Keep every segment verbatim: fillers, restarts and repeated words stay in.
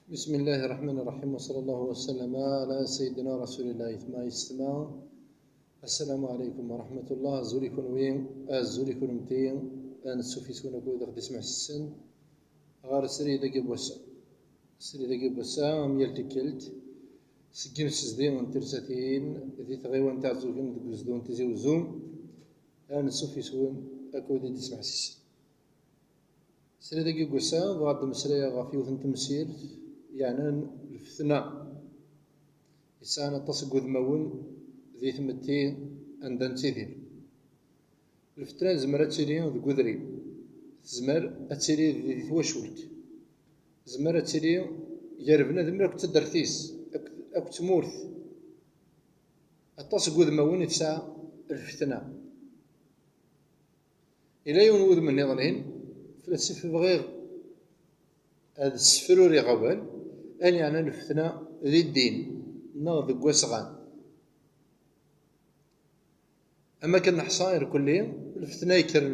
بسم الله الرحمن الرحيم، وصلى الله وسلم على سيدنا رسول الله. Aytma yessetma, السلام عليكم ورحمة الله. Azul i kunwi, azul i kunemti, ansuf yes-wen akked ɣ-d-ismeḥsisen ɣer srid-agi n wass-a. Srid-agi n wass-a, am yal tikkelt, seg yimsezdi n tersatin di tɣiwant Iɛeẓẓugen deg uzdu n Tizi Uzzu, ansuf yes-wen akked ɣ-d-ismeḥsisen. Srid-agi n wass-a, bɣiɣ ad d-mmeslayeɣ ɣef yiwet n temsirt yeɛnan lfetna. Yesɛan aṭas n wudmawen di tmetti anda nettidir. Lfetna tezmer ad tili deg udrim, tezmer ad tili di twacult, tezmer ad tili gar bnadem akked taddart-is, akked, akked tmurt. Aṭas n wudmawen i tesɛa lfetna. Yella yiwen wudem nniḍen, fell-as i bɣiɣ ad ssefruriɣ awal, ayen yeɛnan lfetna di ddin neɣ deg wasɣan. Am akken neḥṣa irkelli, lfetna yekkren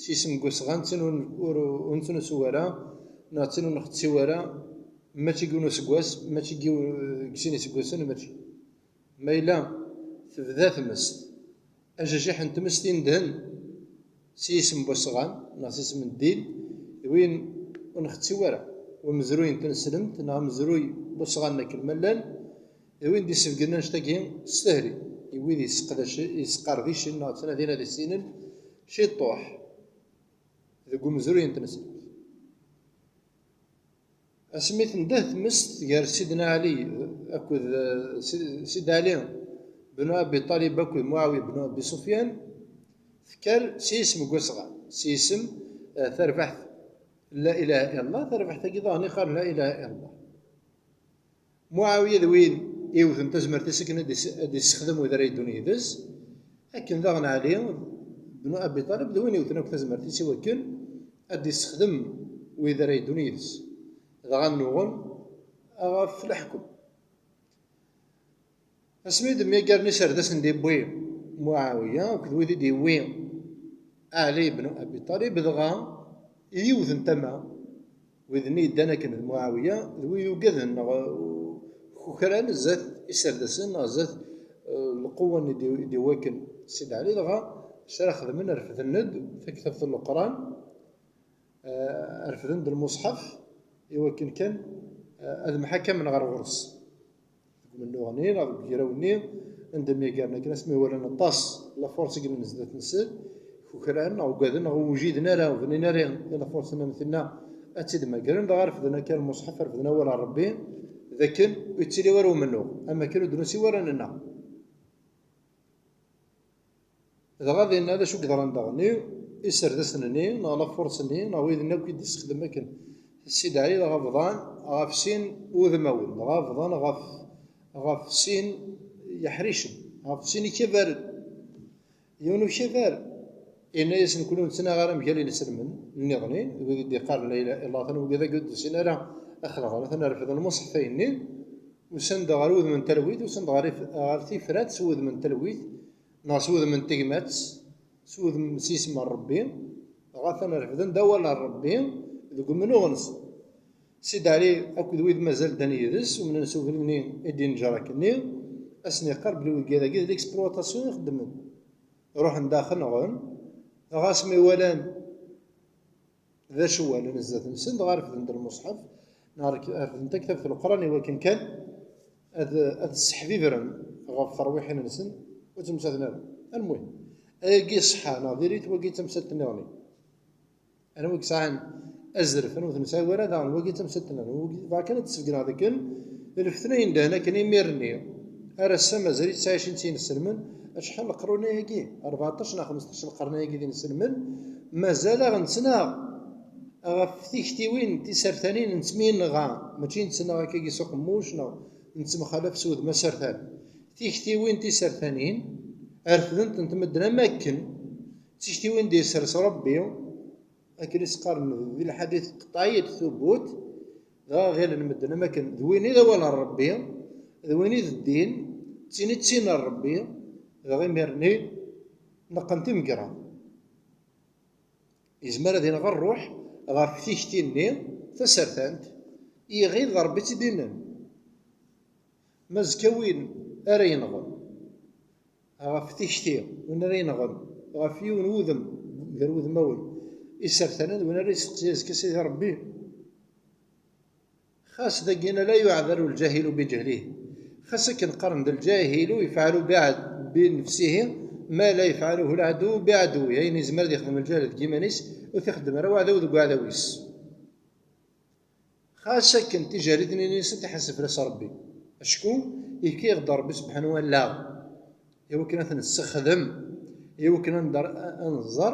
s yisem n wasɣan, d tin ur, ur, ur nettnusu ara, neɣ d tin ur nxetti ara, mačči deg yiwen useggas, mačči deg yiw-, deg sin iseggasen, mačči. Ma yella tebda tmest, ajajiḥ n tmest indhen s yisem n wasɣan neɣ s yisem n ddin, d win ur nxetti ara, amezruy n tneslemt neɣ amezruy n wasɣan akken ma llan, d win d-isbeggen annect-agi s tehri i wid yesseqdac-, yesqerdicen neɣ ttnadin ad issinen ciṭuḥ deg umezruy n tneslemt. Asmi tendeh tmest gar Sidna Ɛli akked, eh, Si-, Sidna Ɛli ben Abi Ṭalib akked Muɛawiya ben Abi Sufyan, tekker s yisem n wasɣan, s yisem, eh, tarbaɛt la ilaha illallah, tarbaɛt-agi daɣen iqqaren la ilaha illallah. Muɛawiya d win iwten tazmert-is akken ad is-, ad issexdem wid ara yeddun yid-s, akken daɣen Ɛli ben Abi Ṭalib d win iwten akk tazmert-is i wakken ad d-issexdem wid ara yeddun yid-s. Dɣa nnuɣen ɣef leḥkem. Asmi i d-myagaren iserdasen d-iwwi Muɛawiya akked wid i d-iwwi Ɛli ibn Abi Ṭalib, dɣa yiwet n tama, wid-nni yeddan akken d Muɛawiya, d wid ugaden neɣ, uh, kukran zdat iserdasen neɣ zdat, uh, lqewwa-nni d-, d-iwakken Sidi Ɛli, dɣa acu ara xedmen? Refden-d taktabt n Leqran, uh, refden-d lmuṣḥaf iwakken kan, uh, ad mḥakamen ɣer ɣur-s. Deg umennuɣ-nni neɣ deg ugraw-nni anda myagaren akken, asmi walan aṭas n la force i yellan zdat-nsen, kukran neɣ ugaden neɣ ur wjiden ara, ur bnin ara i la force-nni am tinna ad tt-id-mmagren, dɣa refden akka lmuṣḥaf, refden awal n Ṛebbi d akken ur yettili wara umennuɣ, am akken ur d-nusi wara nenna. Dɣa dinna d acu i yeḍran daɣen? Iserdasen-nni neɣ la force-nni neɣ widen akk i d-issexdem akken Sidi Ɛli, dɣa bḍan ɣef sin wudmawen, dɣa bḍan ɣef, ɣef sin yeḥricen, ɣef sin ikabaren. Yiwen ukabar, yenna-yasen: "Kenwi ur nettnaɣ ara mgal inselmen nniḍen, d wid i d-iqqaren la ilaha illallah, atan wigad-agi ur d-usin ara ad xedɣen, atan refden lmuṣḥef-nni, usan-d ɣer wudem n talwit, usan-d ɣer if-, ɣer tifrat s wudem n talwit, neɣ s wudem n tegmat, s wudem s yisem n Ṛebbi, dɣa atan refden-d awal n Ṛebbi deg umennuɣ-nsen." Sidi Ɛli akked wid mazal ddan yid-s, umnen s ubrid-nni i d-inǧer akkenni, ad sen-yeqqar belli wigad-agi d l'exploitation i xeddmen. Ruḥen daxel, nɣen, dɣa asmi walan d acu walan zdat-nsen, dɣa refden-d lmuṣḥaf, neɣ rek-, refden taktabt n Leqran i wakken kan ad, ad sseḥbibren ɣef terwiḥin-nsen, ur ttemsaten ara. Almuhim, ayagi ṣṣeḥḥa neɣ diri-t, wagi d tamsalt nniḍen. Anwa i yesɛan azref, anwa ur t-nesɛi wara, daɣen wagi d tamsalt nniḍen. Wagi, bɣiɣ kan ad d-sbeggneɣ dakken lfetna yendhen akken imir-nni ar ass-a mazal-itt ttɛicin-tt yinselmen. Acḥal n leqrun ayagi? Rbeɛṭac neɣ xmesṭac n leqrun ayagi d inselmen. Mazal-aɣ nettnaɣ ɣef tiktiwin tisertanin n tmi i nɣa, mačči nettnaɣ akkagi s uqemmuc neɣ nettemxalaf s wudem asertan. Tiktiwin tisertanin refdent-tent medden am akken d tiktiwin d-yessers Ṛebbi, akken i s-qqaren di lḥadit qeṭɛiyet tubut, dɣa ɣilen medden am akken d win i d awal n Ṛebbi, d win i d ddin, d tin i d tin n Ṛebbi, dɣa imir-nni neqqen timegraḍ. Yezmer ad ineɣ ṛṛuḥ ɣef tikti-nni tasertant, Iɣil d Ṛebbi i tt-id-innan. Ma azekka win ara yenɣen ɣef tikti, win ara yenɣen ɣef yiwen wudem gar wudmawen isertanen, d win ara yesteqsi azekka Sidi Ṛebbi. Xas dagina la yuɛdaru lǧahilu bi ǧehlihi. Xas akken qqaren d lǧahilu yefɛalu bi nefsihi ma la yefɛaluhu lɛadu bi ɛaduwi. Ayen yezmer ad yexdem lǧahil deg yiman-is, ur t-ixeddem ara uɛdaw deg uɛdaw-is. Xas akken tijehlitin-ines ad t-iḥaseb fell-as Ṛebbi. Acku yefka-yaɣ-d Ṛebbi subḥanahu wa taɛala i wakken ad t-nessexdem, i wakken ad nẓer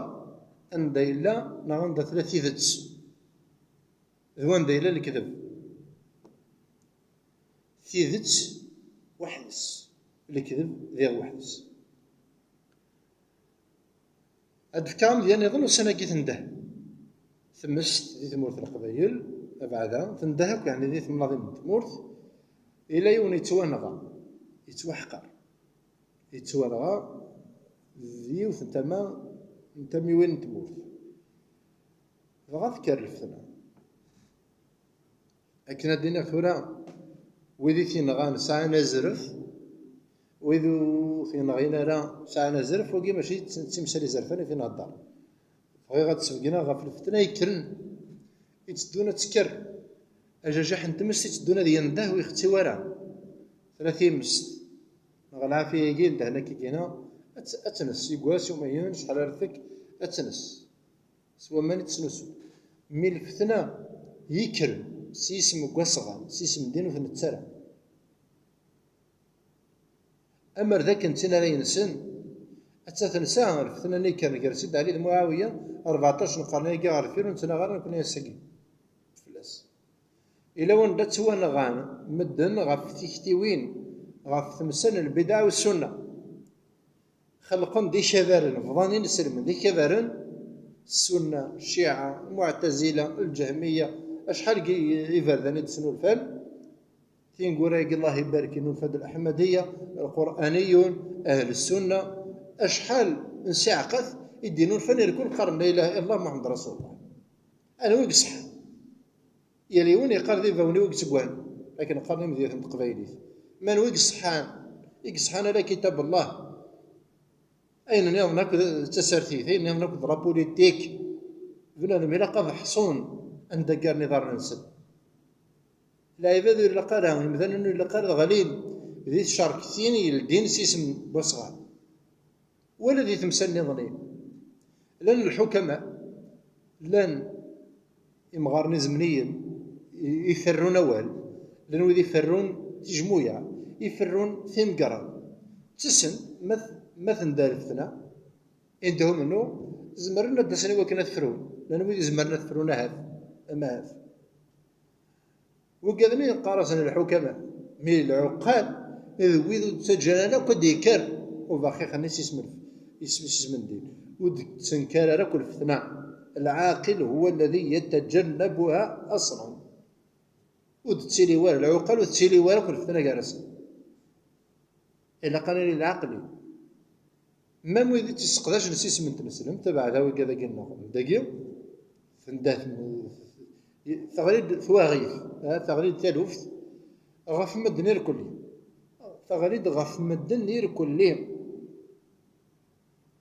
anda yella neɣ anda tella tidet d wanda yella lekdeb. Tidet weḥd-s, lekdeb diɣ weḥd-s. Ad d-fkeɣ amedya nniḍen ussan-agi tendeh tmest di tmurt n Leqbayel, abeɛda tendeh akk, yeɛni di temnaḍin n tmurt, yella yiwen yettwanɣa, yettwaḥqer, yettwanɣa d yiwet n tama n tamiwin n tmurt. Dɣa tekker lfetna. Akken ad d-iniɣ tura, wid i t-inɣan sɛan azref, wid ur t-inɣin ara sɛan azref, wagi mačči d timsal izerfan i t-inhedder. Bɣiɣ ad d-sbeggneɣ ɣef lfetna yekkren, itteddun ad tekker. Ajajiḥ n tmest itteddun ad yendeh ur ixetti wara. Tella timest, neɣ lɛafiya-agi, ndehna kigina, ad t-, ad tnes, yeggas umayen, acḥal ara tekk, ad tnes. S waman i tesnusu. Mi lfetna yekkren s yisem n wasɣan, s yisem n ddin ur t-nettu ara. Amer d akken d tin ara yensen, atta tensa lfetna-nni yekkren gar Sidna Ɛli d Muɛawiya, rbeɛṭac n lqern-agi ɣer deffir ur nettnaɣ ara nekkni ass-agi fell-as. Yella wanda ttwanɣan medden ɣef tiktiwin, ɣef temsal n lbidɛa u ssunna. Xelqen-d ikabaren, bḍan inselmen d ikabaren, Ssunna, Cciɛa, Muɛtazila, Lǧehmiya, acḥal n iberdan i d-snulfan. Tineggura-agi, Allah ibarek, inulfa-d Laḥmadiya, Lqur'aniyun, Ahl Ssunna, acḥal n ssiɛqat i d-inulfan irkul qqaren la ilaha illallah Muḥemmed Rasulullah. Anwa i iṣeḥḥan? Yal yiwen yeqqar d ibawen-iw i yettgwan, akken qqaren imedyaten n teqbaylit. Manwa i yeṣeḥḥan? I yeṣeḥḥan ala kitab Allah. Ayen nniḍen akk d tasertit, ayen nniḍen akk d la politique. Bnadem ilaq ad ḥṣun anda ggaren iḍarren-nsen. Lɛibad ur ilaq ara, imdanen ur ilaq ara ad ɣlin di tcerktin yeldin s isem n wasɣan. Wala di temsal nniḍen. Llan lḥukama, llan imɣaren izemniyen i, iferrun awal, llan wid iferrun tijmuyaɛ, iferrun timgerra. Ttesen, ma t-, ma tendeh lfetna, indehum nnu, zemren ad d-asen i wakken ad frun, llan wid izemren ad frun ahat, amahat. Wigad-nni qqar-asen lḥukama, mi lɛuqqal d wid ur ttaǧǧan ara akk ad d-yekker ubaxix-nni s isem, s isem n ddin, ur d-tettenkar ara akk lfetna. العاقل هو الذي يتجنبها أصلا. Ur d-tettili wara lɛuqqal, ur tettili wara akk lfetna gar-asen. Ilaq ad nili d lɛaqli. Même wid i tt-isseqdacen s isem n tneslemt, tabeɛda wigad-agi nneɣ dagi, tendeh, teɣli-d twaɣit, ah, teɣli-d taluft ɣef medden irkelli. Teɣli-d ɣef medden irkelli.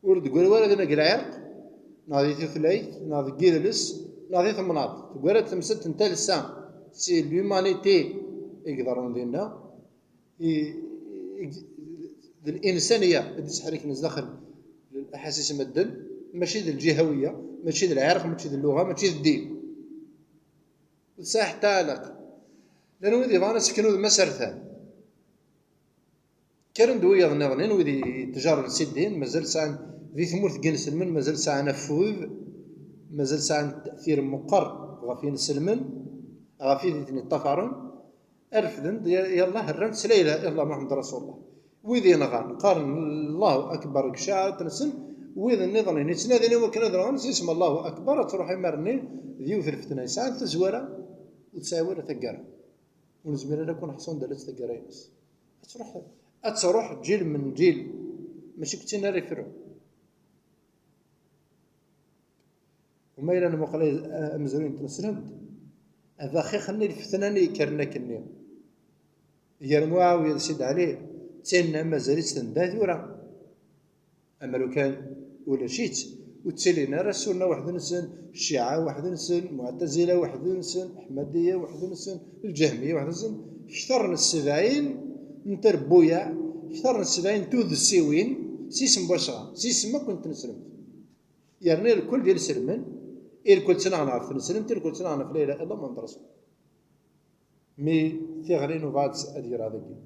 Ur d-tegri wara dinna deg lɛirq, neɣ di tutlayt, neɣ deg yidles, neɣ di temnaḍt. Teggra-d temsalt n talsa, c'est l'humanité i iḍerrun dinna. I, i, d l'insaniya i d-isseḥriken zdaxel n aḥasis n medden, mačči d lǧihawiya, mačči d lɛirq, mačči d lluɣa, mačči d ddin. Ur tesɛi ḥetta ɛlaqa. Llan wid yebɣan ad s-fken udem asertan. Kkren-d wiyaḍ nniḍen, wid yettjaren si ddin, mazal sɛan, di tmurt n yinselmen, mazal sɛan afud, mazal sɛan tafsir meqqer ɣef yinselmen, ɣef wid i ten-iṭṭafaren. Refden-d, ya, yallah, rran-t s la ilaha illallah Muḥemmed Rasulullah. Wid yenɣan, qqaren Allahu Akbar deg ccaɛat-nsen, wid nniḍen yettnadin i wakken ad nɣen s yisem Allahu Akbar, ad truḥ imir-nni d yiwet n lfetna yesɛan tazwara, ur tesɛi wara taggara. Ur nezmir ara ad neḥṣu anda llant taggara-ines. Ad truḥ, ad truḥ ǧil men ǧil, mačči deg tin ara ifrun. Wama yella nmuqel amezruy n tneslemt, Abaxix-nni, lfetna-nni yekkren akkenni gar Muɛawiya d Sidi Ɛli, d tinna mazal-itt tenda tura. Amer ukan ulac-itt, ur ttilin ara Sunna weḥd-nsen, Cciɛa weḥd-nsen, Muɛtazila weḥd-nsen, Ḥmadiya weḥd-nsen, Lǧehmiya weḥd-nsen, kter n sebɛin n terbuyaɛ, kter n sebɛin n tudsiwin, s isem wacɣa, s isem akk n tneslemt. Yerna irkel d ilselmen, irkel ttnaɣen ɣef tneslemt, irkel ttnaɣen ɣef la ilaha illallah Muḥemmed Rasul. Mi tiɣri n ubaɛd ad yerɣ dagi.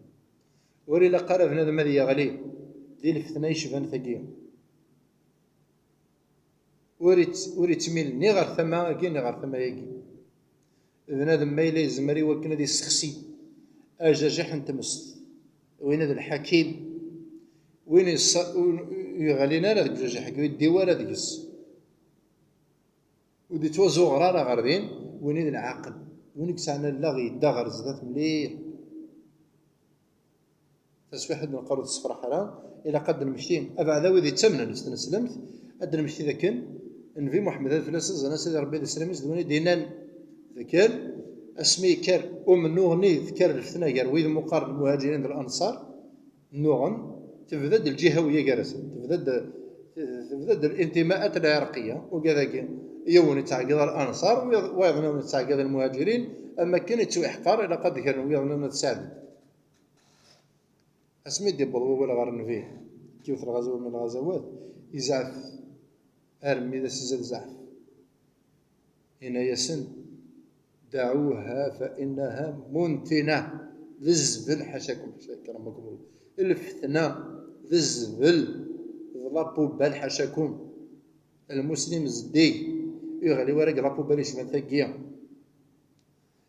Ur ilaq ara bnadem ad yeɣli di lfetna yecban tagi. Ur itt-, ur ittmil ni ɣer tama-agi ni ɣer tama-agi. Bnadem ma yella yezmer i wakken ad yessexsi ajajiḥ n tmest, win d lḥakim, win yessa-, ur yeɣlin ara deg ujajiḥ-agi, ur yeddiw ara deg-s. Ur d-ittwazuɣer ara ɣer din, win i d lɛaqel, win i yesɛan allaɣ yedda ɣer zdat mliḥ. Taswiḥt ad d-neqqar ur tessefraḥ ara, ilaq ad d-nemmekti, abeɛda wid yettamnen s tneslemt, ad d-nemmekti dakken Nnbi Muḥemmed, ad fell-as zzan-as Sidi Ṛebbi d sslam-is, d win i d-yennan dakken asmi yekker umennuɣ-nni, tekker lfetna gar wid meqqar lmuhaǧirin d lanṣar, nnuɣen, tebda-d lǧihawiya gar-asen, tebda-d, tebda-d الانتماءات العرقية, ugad-agi yiwen yettɛeggiḍ ar Anṣar, wayeḍ-nniḍen yettɛeggiḍ ar Lmuhaǧirin, am akken yettwiḥqar, ilaq ad d-gren wiyeḍ-nniḍen ad saɛden. Asmi d-yewweḍ wawal ɣer Nnbi, deg yiwet lɣazwa min lɣazawat, yezɛef armi d as-izad zzɛef. Yenna-yasen: دعوها فإنها منتنة. D zzbel, ḥacakum, ḥaca ikramakum. Lfetna d zzbel, d la poubelle, ḥacakum. Lmuslim zeddig, ur yeɣli wara deg la poubelle yecban tagi.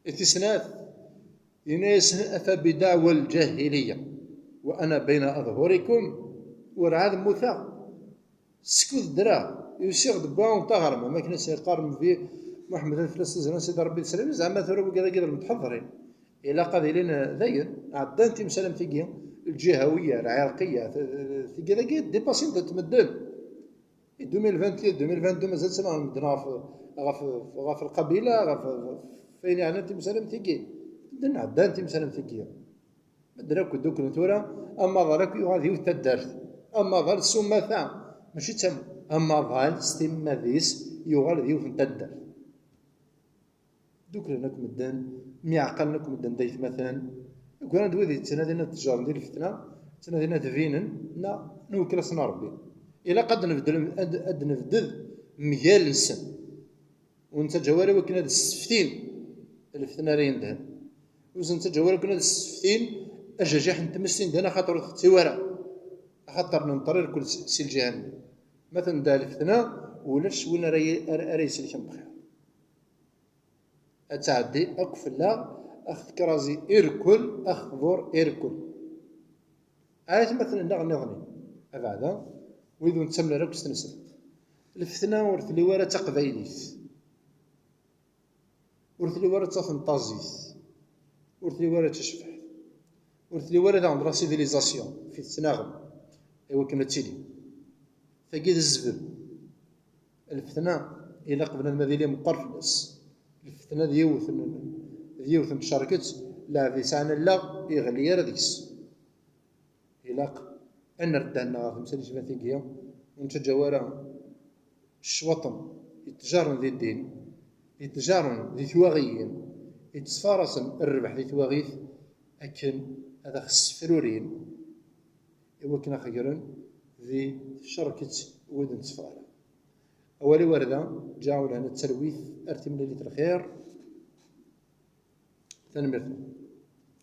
I tis snat, yenna-yasen: أفبدعوى الجاهلية وأنا بين أظهركم. Werɛad mmuteɣ. Skud ddreɣ, usiɣ-d wwiɣ-d taɣerma, am akken as-yeqqar Nnbi Muḥemmed, ad fell-as zzan-as Sidi Ṛebbi d sslam, zeɛma tura wigad-agi d lemtḥeḍrin. Ilaq ad ilin dayen, ɛeddan timsal am tigi, lǧihawiya, lɛirqiya, t-, t-, tigi dagi dipasint-nt medden. I deux mille vingt-deux, deux mille vingt-deux mazal ttnaɣen medden ɣef, ɣef, ɣef lqabila, ɣef, ɣef wayen yeɛnan timsal am tigi. Medden ɛeddan timsal am tigi. Medden akk dduklen tura, amaḍal akk yuɣal d yiwet taddart. Amaḍal s umata, mačči d tam-, amaḍal s timmad-is yuɣal d yiwet n taddart. Dduklen akk medden, myeɛqalen akk medden d aytmaten. Ugran-d wid yettnadin ad ttjaren di lfetna, ttnadin ad binen, neɣ nwekkel-asen Ṛebbi. Ilaq ad nebdel, ad, ad nebded mgal-nsen. Ur nettaǧǧa ara i wakken ad sseftin lfetna ara yendhen. Ur nettaǧǧa ara i wakken ad sseftin ajajiḥ n tmest yendhen, axaṭer ur teɣti wara. Axaṭer nenṭer irkel s, si lǧiha-nni. Ma tendeh lfetna, ulac win ara y-, ara, ara iselken bxir. Ad tɛeddi akk fell-aɣ, ad aɣ-tekrazi irkel, ad aɣ-tḍur irkel. Aytmaten-nneɣ nniḍen, abeɛda, wid ur nettamen ara akk s tneslemt. Lfetna ur telli wara d taqbaylit, ur telli wara d tatenṭazit, ur telli wara d tacbaḥt, ur telli wara daɣen d la civilisation, fi tettnaɣem, i wakken ad tili. Tagi d zzbel. Lfetna, ilaq bnadem ad yili meqqer fell-as. Lfetna d yiwet n, d yiwet n tcerket, lɛebd yesɛan allaɣ, yeɣli ara deg-s. Ilaq ad nerr ddehn-nneɣ ɣer temsal yecban tigi, ur nettaǧǧa ara ccwaṭen yettjaren di ddin, yettjaren di twaɣiyin, yettfarasen rrbeḥ di twaɣit, akken ad aɣ-ssefrurin, i wakken ad aɣ-gren di tcerket wid ur netteffeɣ ara. Awal-iw ar da, ǧǧiɣ-awen lehna d talwit, ar timlilit lxir. Tanemmirt.